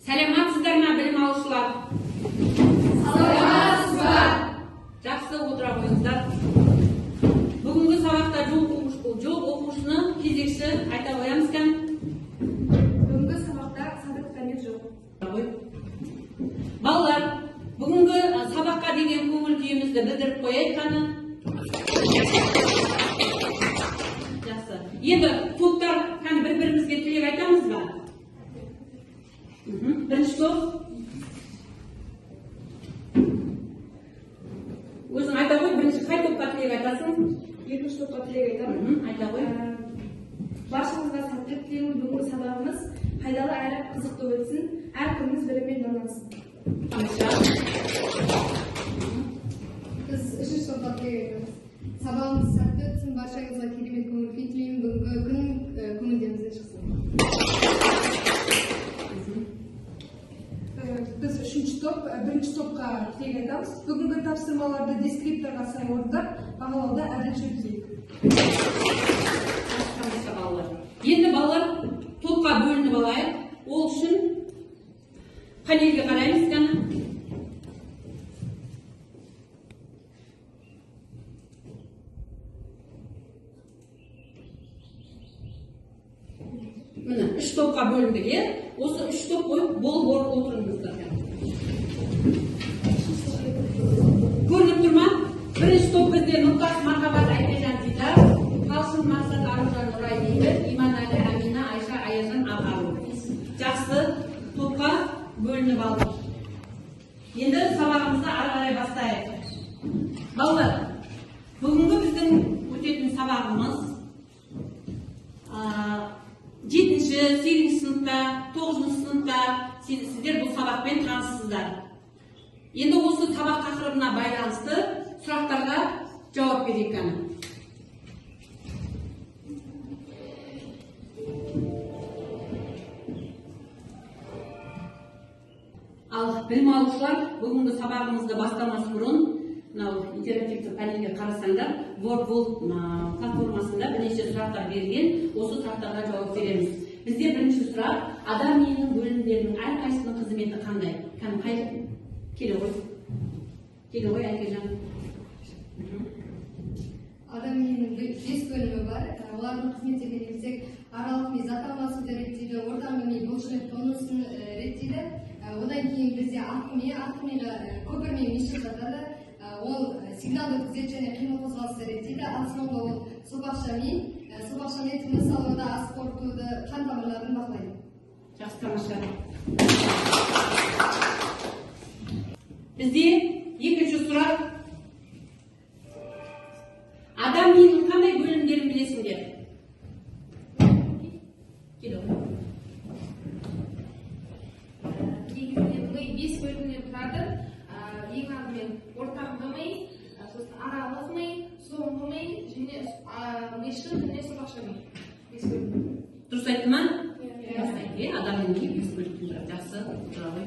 Сәлеметсіздер ме, білім алушылар? Саламатсыз ба? Жақсы, отыра қойыңыздар. Бүгінгі сабақта жоқ оқушыны кезекші айта қоямыз кән. Бүгінгі сабақта Садық Дамир жоқ. Балалар, бүгінгі сабаққа деген көңіл күйімізді білдіріп қояйық қаны. Жақсы. Енді топтар кәні бір-бірімізге тілек айтамыз ба? Бірінші топ. Өзің айта ғой, бірінші қай топқа тілек айтасың? Екінші топқа тілек айтамын. Айта ғой. Баршаңызға сәттілік тілеймін. Бүгінгі сабағымыз пайдалы әрі қызықты өтсін. Әр күніңіз біліммен нұрлансын. Тамаша. Біз үшінші топқа тілек айтамыз. Сабағымыз сәтті өтсін, баршаңызға керемет көңіл күй тілеймін. Бүгінгі күн көңілдеріңізден шықсын. Біз үшінші топ, бірінші топқа тілек айтамыз. Бүгінгі тапсырмаларды дескрипторға сай орындап, бағалауды әділ жүргізейік. Тамаша, балалар. Енді балалар топқа бөлініп алайық. Ол үшін панельге қараймыз кәні. Міне, үш топқа бөліндік, иә? Осы үш топ қойып, болып отырыңыздар. Көрініп тұр ма? Бірінші топ бізде Нұртас, Мархабат, Айбежан, Дидар, Талшын, Мақсат, Аружан, Нұрай, Бейбіт, Иманәлі, Әмина, Айша, Аяжан, Ағару. Жақсы, топқа бөлініп алдық. Енді сабағымызды ары қарай бастайық. Балалар, бүгінгі біздің өтетін сабағымыз 7-ші, 8-ші сыныпта, 9-шы сыныпта сіздер бұл сабақпен таныссыздар. Енді осы сабақ тақырыбына байланысты сұрақтарға жауап берейік кәні. Ал білім алушылар, бүгінгі сабағымызды бастамас бұрын мынау интерактивті панельге қарасаңдар, WordWall платформасында бірнеше сұрақтар берілген, осы сұрақтарға жауап береміз. Бізде бірінші сұрақ, адам миының бөлімдерінің әрқайсысының қызметі қандай? Кәні, қай? Келе ғой. Келе ғой, Әкежан. Адам миының 5 бөлімі бар. Олардың қызметтеріне келсек, аралық ми зат алмасуды реттейді, ортаңғы ми бұлшықет тонусын реттейді. Одан кейін бізде артқы ми, артқы миға көпір ми мишық жатады. Ол сигналды өткізеді және қимыл қозғалысты реттейді. Ал соңғы ол сопақша ми. Сопақша ми тыныс алуды, ас қорытуды, қан тамырларын бақылайды. Жақсы, тамаша. Бізде екінші сұрақ. Адам миының қандай бөлімдерін білесіңдер? Келе ғой. Негізінен ми 5 бөлімнен тұрады. Ең алдымен ортаңғы ми, сосын аралық ми, соңғы ми және мишық және сопақша ми. 5 бөлім. Дұрыс айтты ма? Иә. Дұрыс айтты, иә? Адамның миы 5 бөліктен тұрады. Жақсы, отыра ғой.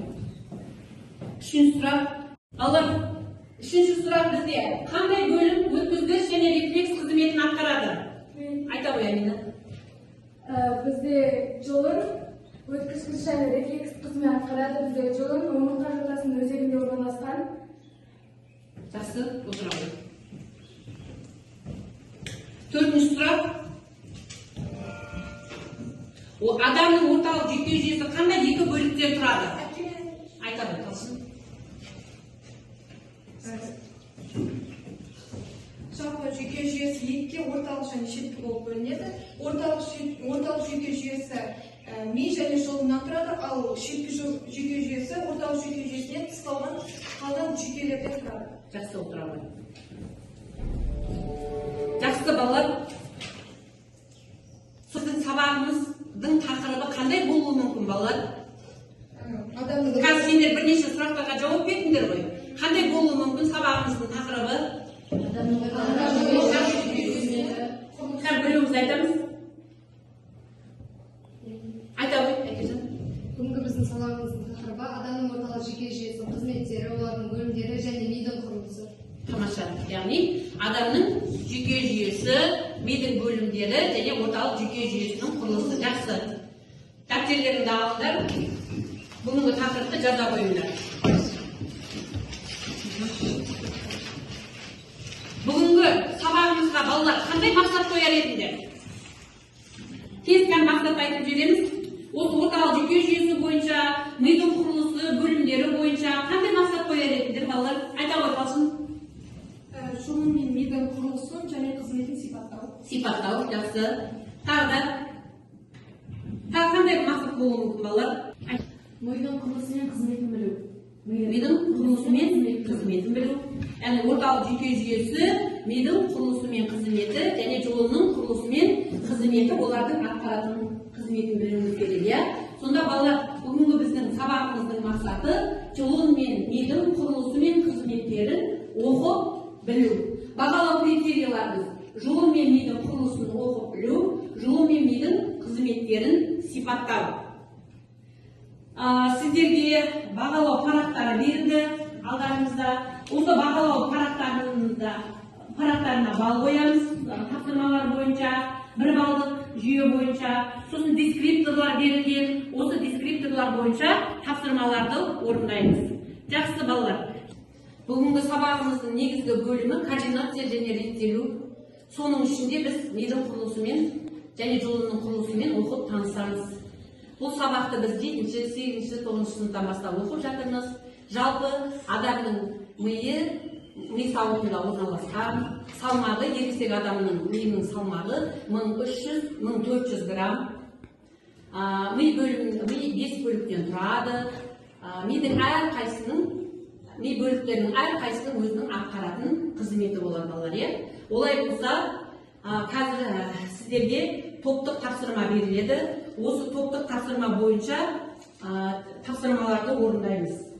Үшінші сұрақ. Балалар, үшінші сұрақ бізде қандай бөлім өткізгіш және рефлекс қызметін атқарады? Айта ғой, Әмина. Бізде жұлын өткізгіш және рефлекс қызмет атқарады. Бізде жұлын омыртқа жотасының өзегінде орналасқан. Жақсы, отыра ғой. Төртінші сұрақ. Адамның орталық жүйке жүйесі қандай екі бөліктен тұрады? Айта ғой, Талшын. Жалпы жүйке жүйесі екіге, орталық және шеткі болып бөлінеді. Орталық жүйке жүйесі ми және жұлыннан тұрады, ал шеткі жүйке жүйесі орталық жүйке жүйесінен тыс қалған жүйкелерден тұрады. Жақсы, отыра ғой. Жақсы, балалар. Сіздің сабағымыздың тақырыбы қандай болуы мүмкін, балалар? Адамның Қазір сендер бірнеше сұрақтарға жауап бердіңдер ғой. Қандай болуы мүмкін сабағымыздың тақырыбы? Қазір біреуіміз айтамыз. Айта ғой, Әкежан. Бүгінгі біздің сабағымыздың тақырыбы адамның орталық жүйке жүйесінің қызметтері, олардың бөлімдері және мидың құрылысы. Тамаша. Яғни адамның жүйке жүйесі, мидың бөлімдері және орталық жүйке жүйесінің құрылысы. Жақсы. Дәптерлеріңді алыңдар. Бүгін Бүгінгі тақырыпты жаза қойыңдар. Бүгінгі сабағымызға балалар қандай мақсат қояр едіңдер? Тез кән мақсат айтып жібереміз. Осы орталық жүйке жүйесі бойынша, мидың құрылысы бөлімдері бойынша қандай мақсат қояр едіңдер, балалар? Айта ғой, Талшын. Жұлын мен мидың құрылысын және қызметін сипаттау. Сипаттау, жақсы. Тағы да тағы қандай мақсат болуы мүмкін, балалар? Мидың құрылысы мен қызметін білу. Мидың құрылысы мен қызметін білу. Яғни орталық жүйке жүйесі, мидың құрылысы мен қызметі және жұлынның құрылысы мен қызметі, олардың атқаратын қызметін білуіміз керек, иә? Сонда балалар, бүгінгі біздің сабағымыздың мақсаты жұлын мен мидың құрылысы мен қызметтерін оқып білу. Бағалау критерияларымыз: жұлын мен мидың құрылысын оқып білу, жұлын мен мидың қызметтерін сипаттау. Сіздерге бағалау парақтары берілді алдарыңызда. Осы бағалау парақтарына балл қоямыз, тапсырмалар бойынша, бір балдық жүйе бойынша. Сосын дескрипторлар берілген, осы дескрипторлар бойынша тапсырмаларды орындаймыз. Жақсы, балалар. Бүгінгі сабағымыздың негізгі бөлімі координация және реттелу. Соның ішінде біз мидың құрылысымен және жұлынның құрылысымен оқып танысамыз. Бұл сабақты біз 7-ші, 8-ші, 9-шы сыныптан бастап оқып жатырмыз. Жалпы адамның миы ми сауытында орналасқан, салмағы ересек адамның миының салмағы 1300-1400 грамм. Ми бөлімі, ми 5 бөліктен тұрады. Мидың әрқайсысының, ми бөліктерінің әрқайсысының өзінің атқаратын қызметі болады, балалар, иә? Олай болса, қазір сіздерге топтық тапсырма беріледі. Осы топтық тапсырма бойынша тапсырмаларды орындаймыз.